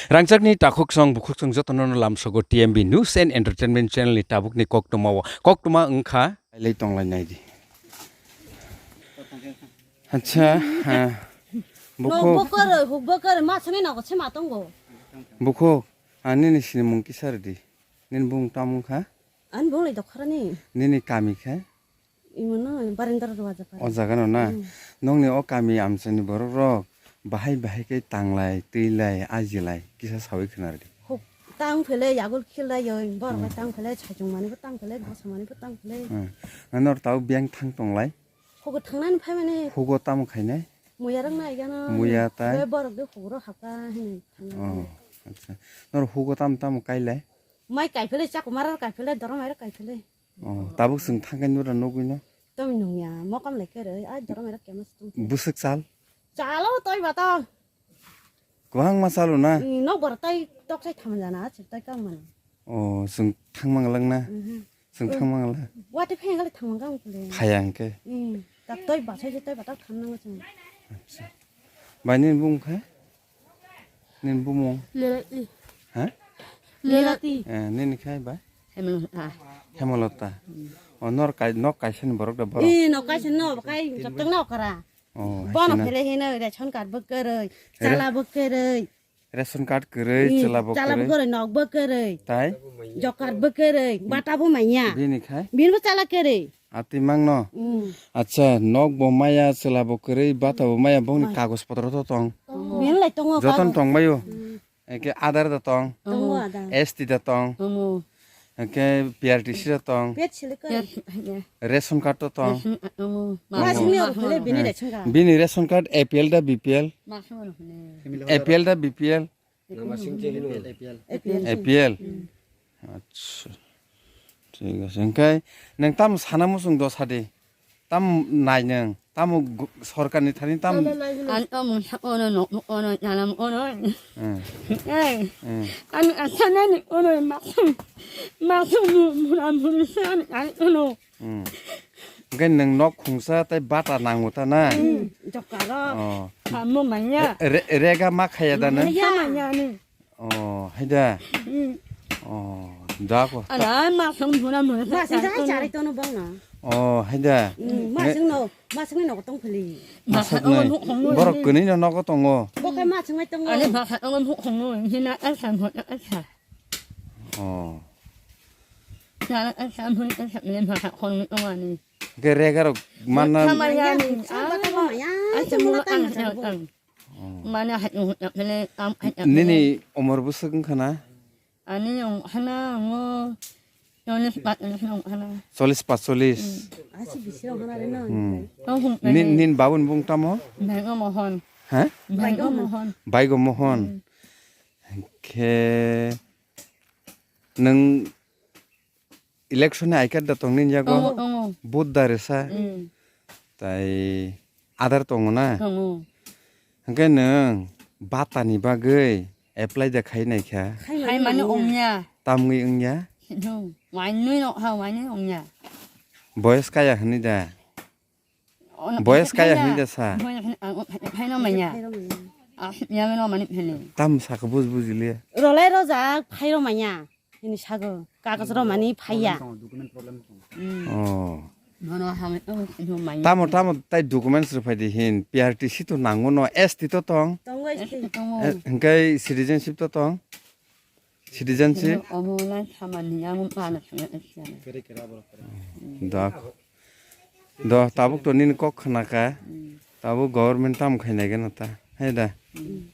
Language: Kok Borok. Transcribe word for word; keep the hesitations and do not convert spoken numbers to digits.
Rangchakni takhuk song bukhuk song jotono lamsogo T M B News and Entertainment Channel ni tabukni koktwma o. Koktwma wngkha. Lai tonglai nai di. Acha, ha. Nok Bukhuk, bo kwrwi, huk bo kwrwi, ma simi nogo se ma tongo. Bukhuk, ani ni sinimung kisa rwdi. Nini bumung tamo wngkha? Ani bumung lai dokharani. Nini kami khe? Imono barendra rwajak. O jaga no na? Hmm. Nokni o kami amchaini borok rok bahai bahai khe tanglai, twilai, ajilai, kisa sawi khwna rwdi. Huk tang phele, yagul khilai yoi, borok bai tang phele, saichung mani bo tang phele, gosa mani bo tang phele. Hmm. Nor tau biyang thang tonglai? Hugo thangnani phaimani. Hugo tamo khainai? Muya rok nai gano. Muya tai? Bai borok de hugo rok hapka hini thangnani. Oh, acha. Nor hugo tam tamo kailai? Mai kai phele, chakumar rok kai phele, doromai rok kai phele. Oh, tabuk chwng thangkhe nura nugwi no? Tamo nungya, mokam lai khe roi, ai doromai rok kema se tong. Bwswk chal? Chalo toi bato. Kwbangma chalo na? Hmm, nok bor tai tok sai thang jana, chwng tai kang mani. Oh, chwng thangmang lang na? Mhm. Chwng thangmang lang. Wati phai ngali thangmang kang kule. Phaya hwnkhe. Hmm, tak toi basai se toi batak thang nango chwng. Acha. Bai nini bumung khe? Nini bumung? Lelati. Ha? Lelati. Eh, nini khai bai? Hemlota. Hemlota. Hmm. Oh, nor kai, nok kaisa ni borok da borok? Eh, nok kaisa no, kai jottong no kara. Oh, bono haisina. Phele hino ration card bo kwrwi, re- chala bo kwrwi. Ration card kwrwi, hmm, chwla bo chala bo kwrwi. Kwrwi, nok bo kwrwi. Tai? Job card bo kwrwi, bata bo manya. Bini khai? Bini bo chala kwrwi. Ati mangno? Hmm. Acha, nok bo maya, chwla bo kwrwi, bata bo maya, bongni kagoj potro to tong. Bini lai tongo. Joton kagoj. Tong bayo. Hmm. Eke Aadhaar da tong. Tongo Aadhaar. S T da tong. Tongo. Hwnkhe P R T C da tong. Pet selek. Pet, ya. Ration card to tong. Ration card tongo. Masing ni oro phele bini ration card. Bini ration card A P L da B P L? Masing oro phele. A P L da B P L? A P L. A P L. Hmm. Acha. Thik ase. Hwnkhe nwng tamo sana muchung do sadi? Tam nai nwng, tamo gu-, sorkar ni thani tam. Ani omo sa ono, no, ono, nalam ono. Hmm. Eh. Hmm. Ani asana ni ono, masung, masung mu-, mura muri sa ani, ani ono. Hmm. Hwnkhe nwng nok khungsa tai bata nango ta na? Hmm, jokaro. Oh. Amo manya. Re-, re-, rega ma khaya da nwng? Manya, manya ni. Oh, haida. Hmm. Oh, da ko. Ala, masung mura mura. Masung sa da chari tono bang na. Oh, haida. Hmm, masung no, masung no tong pheli. Masuk nai. Borok kwnwi no nogo tongo. Bo khe masung nai tongo. Ale masuk tongo, bu khongo, hina asa, hina asa. Oh. Hina asa, hina asa, le masuk khongo tongo ani. Ke rega rok manna. Sama ya ni. Sama ya. Asa mula tang, tang, tang. Mana hatu hatu pele, am hatu pele. Nini umor bwswk wngkha na? Ani wngkha na, ngo, chollish patchollish wngkha na. Chollish patchollish. Hmm. Asi bisi wngkha na re na. Hmm. Tong hum pele. Nin, nin babun bung tamo? Baigo Mohon. Ha? Baigo Mohon. Baigo Mohon. Hmm. Khe nwng election ni I card da tong nini yago? Tongo, tongo. Vote da resa? Mm. Tai Aadhaar tongo na? Tongo. Hwnkhe nwng bata ni bagwi apply da khai nai kha? Khai mani ongya. Tamgwi wngya? Sino, wainwi no ha, wainwi ongya. Boyes kaya hwnwi da? Boyes kaya hwnwi da sa? Boyes hwnwi ang phaino manya. Phaino manya. Ah, ya meno mani phene. Tam sakha buj bujiliya. Rolai rojak phairo manya. Hini sago kagoj romani phaiya. Oh. Nono hamai tamo sino manya. Tamo tamo tai documents rwphai di hin P R T C to nango no S T to tong. Tongo S T. Tongo. Eh, hingkai citizenship to tong. Citizenship? Omo lai samani yang mana sini asiana. Dak. Doh, tabuk to nini kok khna kha. Hmm. Tabuk government tam khainai gana ta. Hai da. Hmm.